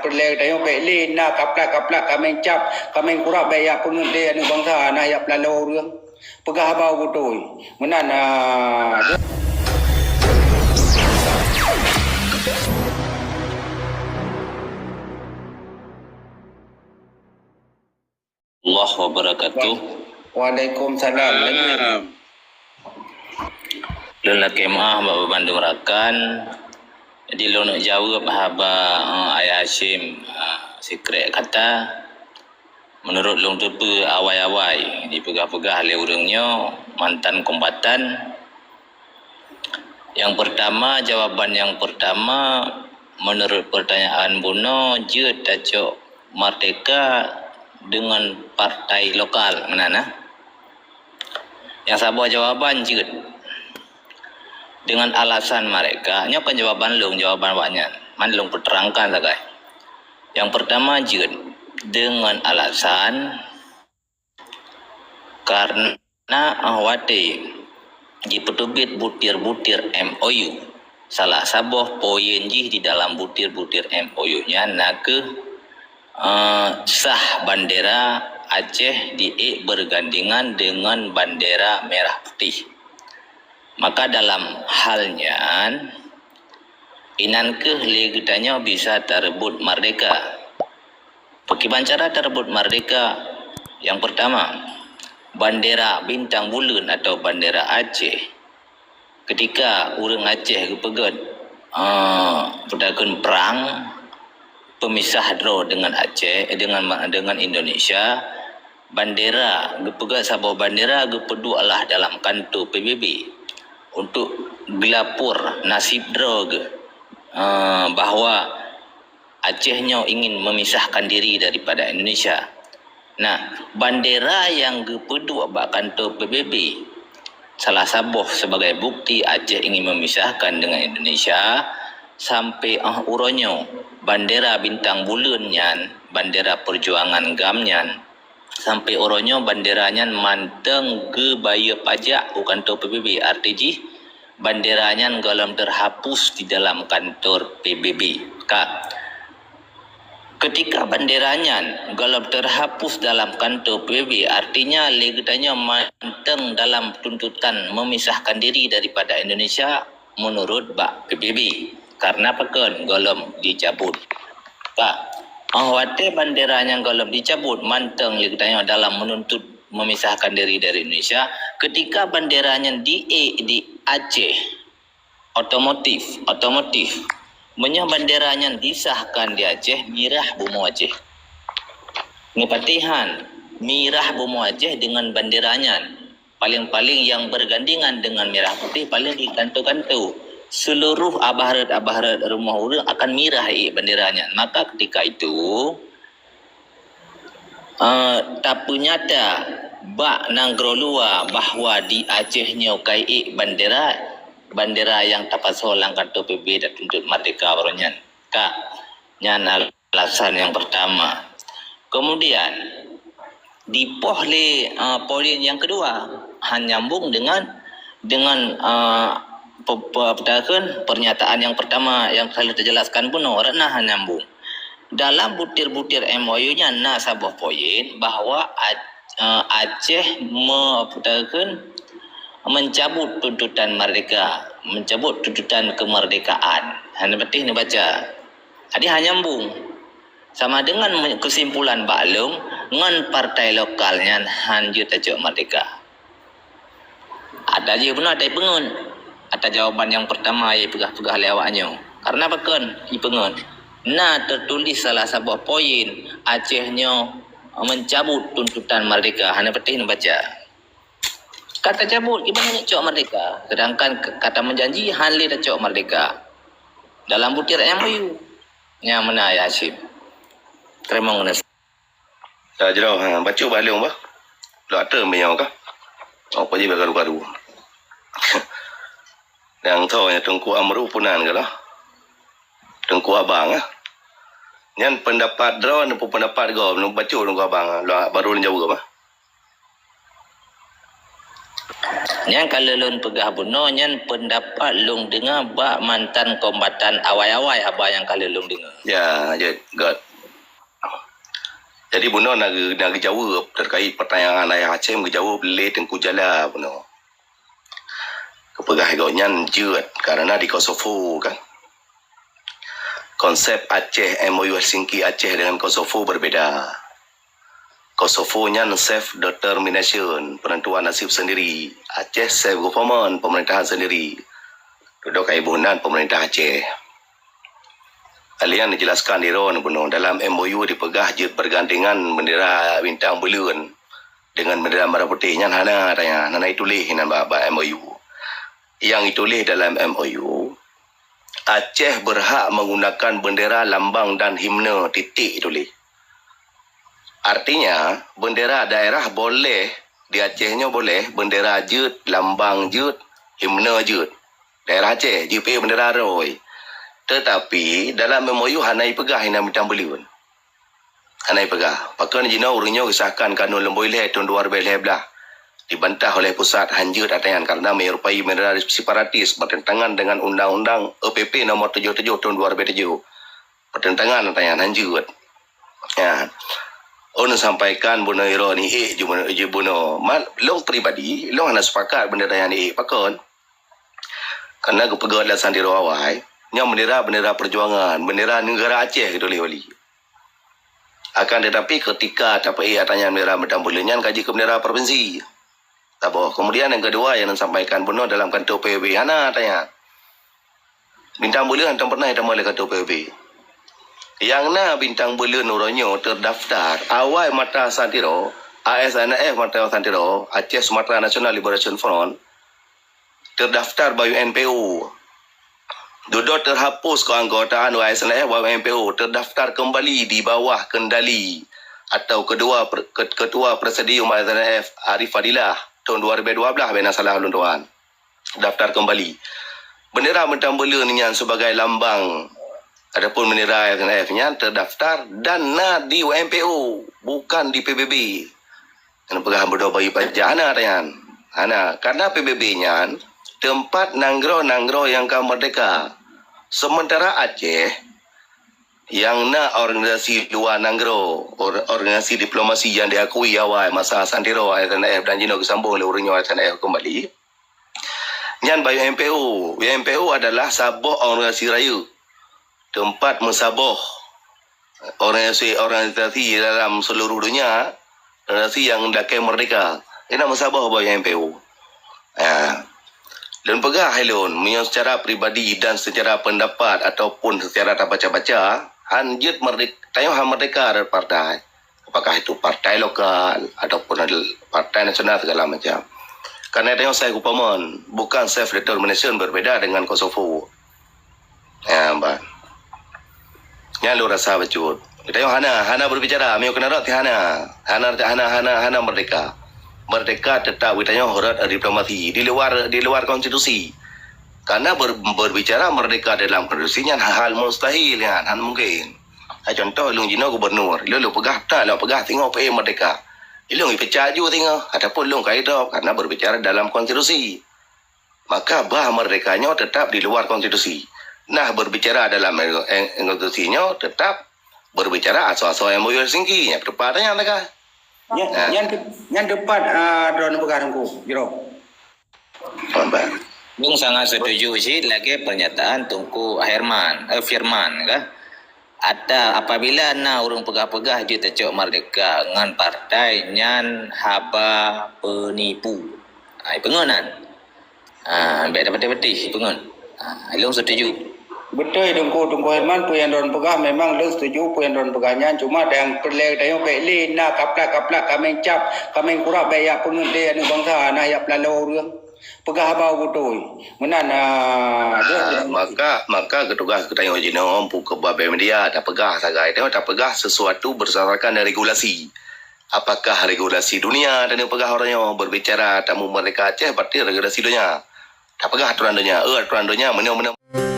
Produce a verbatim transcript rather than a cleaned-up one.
Peureulée tanyoe bék lé na kaplak-kaplak kaméng cap, kaméng kurab bék jak peungeuet lé aneuëk bansa, na jak peulaloe ureuëng. Peugah haba beutôi. Meunan, ah, Allah wabarakatuh. Waalaikumsalam. Lôn lakée meuáh bak bandum rakan. Jadi lôn neuk jaweueb haba, eh, Ayah Hasyim, eh, sikrek kata. Meunurot lôn teupeue awai-awai jipeugah-peugah lé ureuëng nyoe mantan kombatan. Nyang peurtama, jawaban nyang peurtama, meunurot peurtanyaan bunoe, jeuet tacok merdeka deungon partai lokal, meunan, nah. Nyang saboh jawaban jeuet. Deungon alasan mereka, nyoe kon jawaban lôn, jawaban awaknyan. Man lôn peuterangkan sagai. Nyang peurtama jeuet deungon alasan karena, ah, watée jipeuteubiet butir-butir M O U, salah saboh poin jih di dalam butir-butir M O U nyan na kheueh, eh, sah bandera Aceh diék bergandengan dengan bandera merah putih. Maka dalam hal nyan, inan kheueh lé geutanyoe bisa tareubot merdeka. Pakriban cara tareubot merdeka? Nyang peurtama, bandera bintang buleuen atau bandera Aceh. Ketika ureuëng Aceh geupeugét, eh, peue takheun, prang, peumisah droe deungon Aceh, eh, deungon ma-, deungon Indonesia, bandera, geupeugét saboh bandera geupeuduek lah dalam kantô P B B untuk geulapor naseb droe geuh, eh, bahwa Aceh nyoe ingin memisahkan diri daripada Indonesia. Nah, bandera nyang geupeuduek bak kantô P B B salah saboh sebagai bukti Aceh ingin memisahkan dengan Indonesia. Sampai 'oh uroe nyoe, bandera bintang buleuen nyan, bandera perjuangan GAM nyan, sampai uroe nyoe bandera nyan mantong geubayeue pajak u kantô P B B. Arti jih, bandera nyan gohlom terhapus di dalam kantor P B B. Ka. Ketika bandera nyan gohlom terhapus dalam kantor P B B, artinya lé geutanyoe mantong dalam tuntutan memisahkan diri daripada Indonesia menurut bak P B B. Karena pakon gohlom dicabut? Ka. 'Oh watée bandera nyan gohlom dicabut, mantong lé geutanyoe dalam menuntut memisahkan diri dari Indonesia. Ketika bandera nyan diék di Aceh, otomotif, otomotif. Meunyoe bandera nyan disahkan di Aceh, mirah bumoe Aceh. Neupatéh han, mirah bumoe Aceh deungon bandera nyan. Paléng-paléng nyang bergandengan deungon mirah putih paléng di kantô-kantô. Seluruh abah rot-abah rot rumoh ureuëng akan mirah ék bandera nyan. Maka ketika itu, eh, tapeunyata bak nanggroe luwa bahwa di Aceh nyoe ka ék bandera, bandera nyang tapasoe lam kantô P B B tatuntut merdeka baroe nyan. Ka, nyan alasan nyang peurtama. Kemudian, dipoh lé, eh, poin nyang keudua, han nyambung dengan, dengan, eh, pe-, pe-, apa takheun, pernyataan nyang peurtama nyang ka lheueh teujelaskan bunoe, rot na han nyambung. Dalam butir-butir M O U nyan na saboh poin bahwa A-, eh, Aceh me-, apa takheun, mencabut tuntutan merdeka, mencabut tuntutan kemerdekaan. Hana beutih neubaca. Jadi han nyambung. Sama dengan me-, kesimpulan bak lôn, ngon partai lokal nyan han jeuet tacok merdeka. Ata jih bunoe ata ipeungeut. Ata jawaban nyang peurtama nyang ipeugah-peugah lé awak nyoe. Karena pakon ipeungeut? Na teutuléh salah saboh poin Aceh nyoe mencabut tuntutan merdeka. Hana beutih neubaca. Ka tacabut, kiban han jeuet cok merdeka. Sedangkan k-, kata meujanji han lé tacok merdeka. Dalam butir M O U. Nyang meunan Ayah Hasyim. Teurimong keunan. Dah jroh, ha, bacut bak lôn bah. Lôn ateueh meunyoe kah. Oh, apa jih bak karu-karu. Nyang tho nyan Teungku Amru peunan keulah. Teungku Abang ah. Nyan pendapat droe, nyan pendapat gob, nyan bacut Teungku Abang ah. Lôn baru lôn jaweueb ah. Nyang ka lheueh lôn peugah bunoe nyan peundapat lôn deungoe bak mantan kombatan awai-awai haba nyang ka lheueh lôn deungoe. Ya, jeuet, göt. Jadi bunoe na geu-, na geujaweueb terkait pertanyaan Ayah Hashim, geujaweueb lé Teungku Jala bunoe. Geupeugah gobnyan jeuet karena di Kosovo kan. Konsep Aceh, M O U Helsinki Aceh dengan Kosovo berbeda. Kosovo nyan self determination, penentuan nasib sendiri. Aceh self government, pemerintahan sendiri. Dudoe ka iboh nan pemerintah Aceh. Aleuh nyan dijelaskan di droeneuh bunoe, dalam M O U dipeugah jeuet bergandengan bendera bintang buleuen dengan bendera merah putih. Nyan hana, tanya, hana ituléh nan bak, bak M O U. Yang ituléh dalam M O U, Aceh berhak menggunakan bendera, lambang dan himne, titik ituléh. Artinya, bendera daerah boleh, di Aceh nyoe boleh, bendera jeuet, lambang jeuet, himne jeuet. Daerah Aceh, jeuet pih bendera roi. Tetapi, dalam M O U hana ipeugah inan bintang buleuen. Hana ipeugah. Pakon jinoe ureuëng nyoe geusahkan kanun lumbôi lhée thon dua ribée lhée blaih. Dibantah oleh pusat hanjeuet ata nyan karena menyerupai bendera separatis bertentangan dengan Undang-Undang E P P nomor tujuh tujuh thon dua ribée tujuh. Bertentangan ata nyan hanjeuet. Ya. Ulôn sampaikan bunoe iroe ni ék ju bunoe, ju bunoe. Man, lôn pribadi, lôn hana sepakat bendera nyan ék pakon. Karena geupeugah lam santiro awai, nyan bendera, bendera perjuangan, bendera negara Aceh geutuléh wali. Akan tetapi ketika tapeuék ata nyan bendera bintang buleuen nyan ka jeuet keu bendera provinsi. Taboh. Kemudian yang kedua yang disampaikan bunoe dalam kantor P B B hana ata nyan. Bintang buleuen hantom pernah itamong lé kantor P B B. Yang na bintang buleuen uroe nyoe terdaftar awai mata santiro, A S N F mata santiro, Aceh Sumatera National Liberation Front, terdaftar bak U N P O. Dudoe terhapus keanggotaan A S N F bak U N P O, terdaftar kembali di bawah kendali atau kedua per-, ke-, ketua presidium A S N F Arif Fadilah tahun dua ribu dua belas, bila hana salah ulôn tuan. Daftar kembali. Bendera bintang buleuen nyan sebagai lambang ataupun bendera A S N F nyan terdaftar dan na di U N P O, bukan di P B B. Kena peugah beudôh bagi pajak hana ata nyan. Hana, karena P B B nyan teumpat nanggroe-nanggroe nyang ka merdeka. Sementara Aceh nyang na organisasi luwa nanggroe, or-, organisasi diplomasi nyang diakui awai masa santiro A S N F dan jinoe geusambong lé ureuëng nyoe A S N F kembali. Nyan bak U N P O. U N P O adalah saboh organisasi rayeuk, teumpat meusaboh organisasi-organisasi dalam seluruh dunia, organisasi nyang lakée merdeka. Inan meusaboh bak U N P O. Ya. Lôn peugah hai lôn, meunyoe secara pribadi dan secara pendapat ataupun secara tabaca-baca, han jeuet merdek-, tanyoe han merdeka rot partai. Apakah itu partai lokal ataupun adalah partai nasional segala macam. Karena tanyoe self government, bukan self determination, berbeda dengan Kosovo. Ya, ban. Nyan lôn rasa bacut. Geutanyoe hana, hana berbicara, meunyoe keunan rot hana. Hana, hana, hana, hana merdeka. Merdeka tetap geutanyoe rot diplomasi di luar, di luar konstitusi. Karena ber-, berbicara merdeka dalam konstitusi nyan hal mustahil nyan, hana mungkin. Ha, contoh lôn jinoe gubernur, lôn, lôn peugah tak, lôn peugah singoh peuék merdeka. Lôn ipecat ju singoh, ataupun lôn ka idrop karena berbicara dalam konstitusi. Maka bah merdeka nyoe tetap di luar konstitusi. Nah, berbicara dalam, eh, konstitusi nyoe tetap berbicara asoe-asoe M O U Helsinki. Nyan tepat nyan teuka. Nyan, nyan, nyan tepat, ah, droeneuh peugah Teungku, jroh. Lôn sangat setuju cit lagée pernyataan Teungku Herman, eh, Firman kah. Ata apabila na ureuëng peugah-peugah jeuet tacok merdeka ngon partai nyan haba peunipu. Ai peungon nan. Ha, bék tapatéh-patéh peungon. Ha, lôn setuju. Beutôi Teungku, Teungku Herman, peue nyang droen peugah memang lôn setuju peue nyang droen peugah nyan, cuma nyang peureulée tanyoe bék lé na kaplak-kaplak kaméng cap, kaméng kurab bék yak peungeut lé aneuëk bansa, na yak peulalo ureuëng. Peugah haba beutôi. Meunan, ah, deh, Ah, deh. maka, maka geutugaih geutanyoe jinoe buka babée media tapeugah sagai tanyoe tapeugah sesuatu berdasarkan regulasi. Apakah regulasi dunia tanyoe peugah uroe nyoe berbicara tamu merdeka Aceh berarti regulasi dunia. Tapeugah aturan dunia. Eh, aturan dunia meunyoe, meunyoe